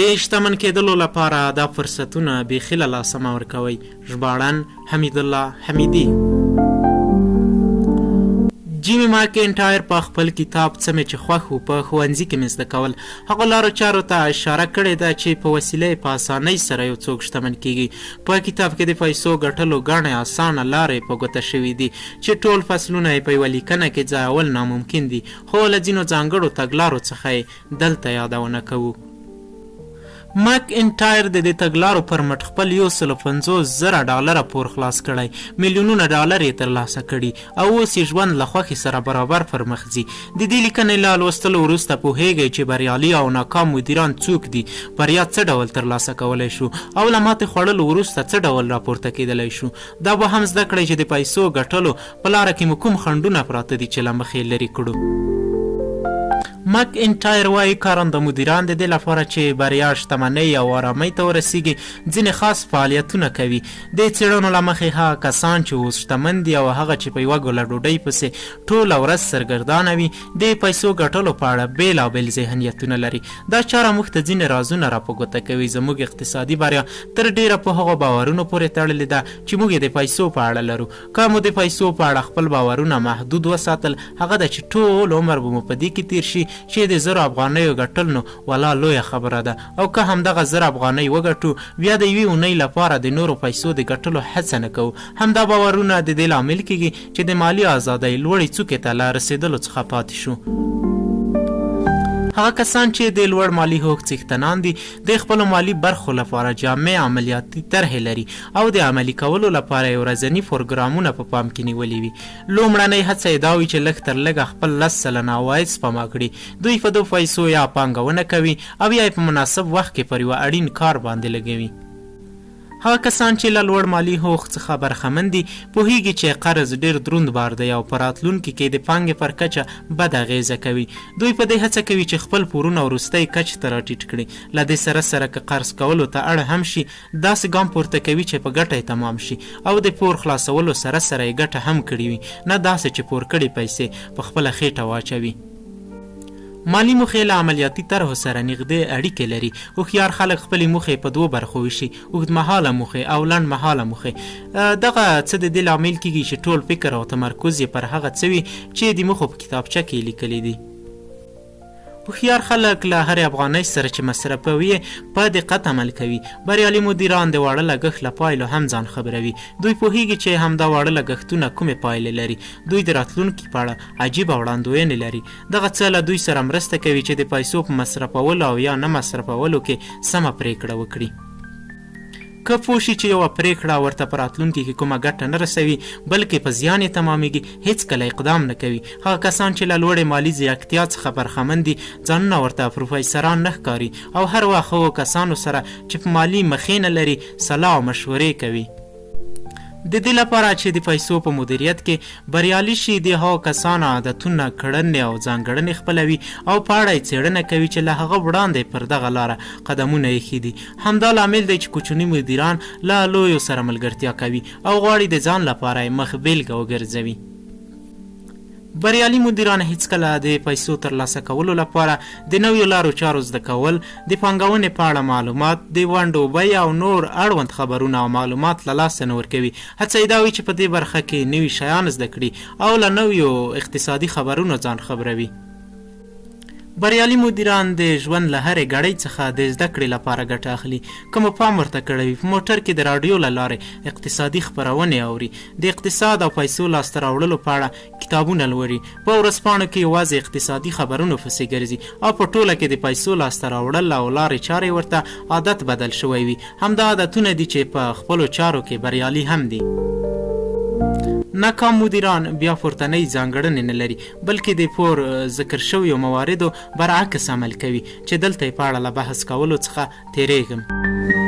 د شتمن کېدلو لپاره دا فرصتونه بیخي له لاسه مه ورکوئ. ژباړن، حمیدالله حمیدي. جیمي ماک انټایر په خپل کتاب څه مې چې خوښ وو په ښوونځي کې مې زده کول هغو لارو چارو ته اشاره کړې ده چې په وسیله یې په اسانۍ سره یو څوک شتمن کیږي. په کتاب کې د پیسو ګټلو ګڼې اسانه لارې په ګوته شوې دي چې ټول فصلونه یې په یوه لیکنه کې ځایول ناممکن دي خو له ځینو ځانګړو تګلارو څخه یې دلته یادونه کوو. مک انټایر د دې تګلارو پر مټ خپل یو سل او 50,000 ډالره پور خلاص کړی، میلیونونه ډالر یې ترلاسه کړي او اوس یې ژوند له خوښې سره برابر پر مخ ځي. د دې لیکنې له لوستلو وروسته پوهېږئ چې بریالي او ناکام مدیران څوک دي، بریا څه ډول ترلاسه کولی شو او له ماتې خوړلو وروسته څه ډول راپورته کېدلی شو. دا به هم زده کړئ چې د پیسو ګټلو په لاره کې مو کوم خنډونه پراته دي چې له مخې یې لرې کړو. مک انټایر وايي، کارنده مدیران د دې لپاره چې بریا، شتمنۍ او آرامۍ ته ورسېږي، ځینې خاص فعالیتونه کوي. د څېړنو له مخې هغه کسان چې اوس شتمن دي او هغه چې په یوه ګوله ډوډۍ پسې ټوله ورځ سرګردانه وي، د پیسو ګټلو په اړه بېلابېل ذهنیتونه لري. دا چاره موږ ته ځینې رازونه را په ګوته کوي. زموږ اقتصادي بریا تر ډېره په هغو باورونو پورې تړلې ده چې موږ یې د پیسو په اړه لرو. که مو د پیسو په اړه خپل باورونه محدود وساتل، هغه ده چې ټول عمر به مو په دې کې تېر شي چې د زرو افغانیو ګټل نو ولا لویه خبره ده او که همدغه 1000 افغانۍ وګټو، بیا د یوې اونۍ لپاره د نورو پیسو د ګټلو هڅه نه کوو. همدا باورونه د دې لامل کېږي چې د مالي ازادۍ لوړې څوکې ته له رسېدلو څخه پاتې شو. هغه کسان چې د لوړ مالي هوښ څښتنان دي، د خپلو مالي برخو لپاره جامع عملیاتي طرحې لري او د عملي کولو لپاره یې ورځني پروګرامونه په پام کې نیولي وي. لومړنۍ هڅه یې دا وي چې لږ تر لږه خپل 10% عواید سپما کړي. دوی په دو پیسو یا پانګونه کوي او یا یې په مناسب وخت کې پر یوه اړین کار باندې لګوي. هغه کسان چې له لوړ مالي هوښ څخه برخمن دي، پوهېږي چې قرض ډېر دروند بار دی او په راتلونکي کې د پانګې پر کچه بده اغېزه کوي. دوی په دې هڅه کوي چې خپل پورونه وروستۍ کچې ته راټیټ کړي. له دې سره سره که قرض کولو ته اړ هم شي، داسې ګام پورته کوي چې په ګټه یې تمام شي او د پور خلاصولو سره سره یې ګټه هم کړې وي، نه داسې چې پور کړې پیسې په خپله خېټه واچوي. مالي موخې له عملیاتي طرحو سره نږدې اړیکې لري. هوښیار خلک خپلې موخې په دوو برخو ویشي، اوږدمهاله موخې او لنډ مهاله موخې. دغه څه د دې لامل کېږي چې ټول فکر او تمرکز یې پر هغه څه وي چې د موخو په کتابچه کې یې لیکلي دي. هوښیار خلک له هرې افغانۍ سره چې مصرفوي یې په دقت عمل کوي. بریالي مدیران د واړه لګښت له پایلو هم ځان خبروي. دوی پوهېږي چې همدا واړه لګښتونه کومې پایلې لري. دوی د راتلونکي په اړه عجیبه وړاندوینې لري. دغه څه له دوی سره مرسته کوي چې د پیسو په مصرفولو او یا نه مصرفولو کې سمه پرېکړه وکړي. که پوه شي چې یوه پرېکړه ورته په راتلونکي کې کومه ګټه نه رسوي، بلکې په زیان یې تمامېږي، هېڅکله اقدام نه کوي. هغه کسان چې له لوړې مالي ځیرکتیا څخه برخمن دي، ځانونه ورته پروفیسران نه ښکاري او هر وخت هغو کسانو سره چې په مالي مخینه لري، سلا او مشورې کوي. د دې لپاره چې د پیسو په مدیریت کې بریالي شي، د هغو کسانو عادتونه، کړنې او ځانګړنې خپلوي او په اړه یې څېړنه کوي چې له هغه وړاندې پر دغه لاره قدمونه ایښي دي. همدا لامل دی چې کوچني مدیران له لویو سره ملګرتیا کوي او غواړي د ځان لپاره یې مخ بېلګه وګرځوي. بریالي مدیران هیڅکله د پیسو ترلاسه کولو لپاره د نویو لارو چارو زده کول، د پانګونې په اړه معلومات، د ونډو بیه او نور اړوند خبرونه او معلومات له لاسه نه ورکوي. هڅه یې دا وي چې په دې برخه کې نوي شیان زده کړي او له نویو اقتصادي خبرونو ځان خبروي. بریالي مدیران د ژوند له هرې ګړۍ څخه د زده کړې لپاره ګټه اخلي. که مو پام ورته کړی وي، په موټر کې د راډیو له لارې اقتصادي خپرونې اوري، د اقتصاد او پیسو لاسته راوړلو په اړه کتابونه لولي، په ورځپاڼو کې یوازې اقتصادي خبرونو پسې ګرځي او په ټوله کې د پیسو لاسته راوړل او لارې چارې ورته عادت بدل شوی وي. همدا عادتونه دي چې په خپلو چارو کې بریالي هم دي. ناکام مدیران بیا پورتنۍ ځانګړنې نه لري، بلکې د پور ذکر شویو مواردو برعکس عمل کوي چې دلته یې په اړه له بحث کولو څخه تېرېږم.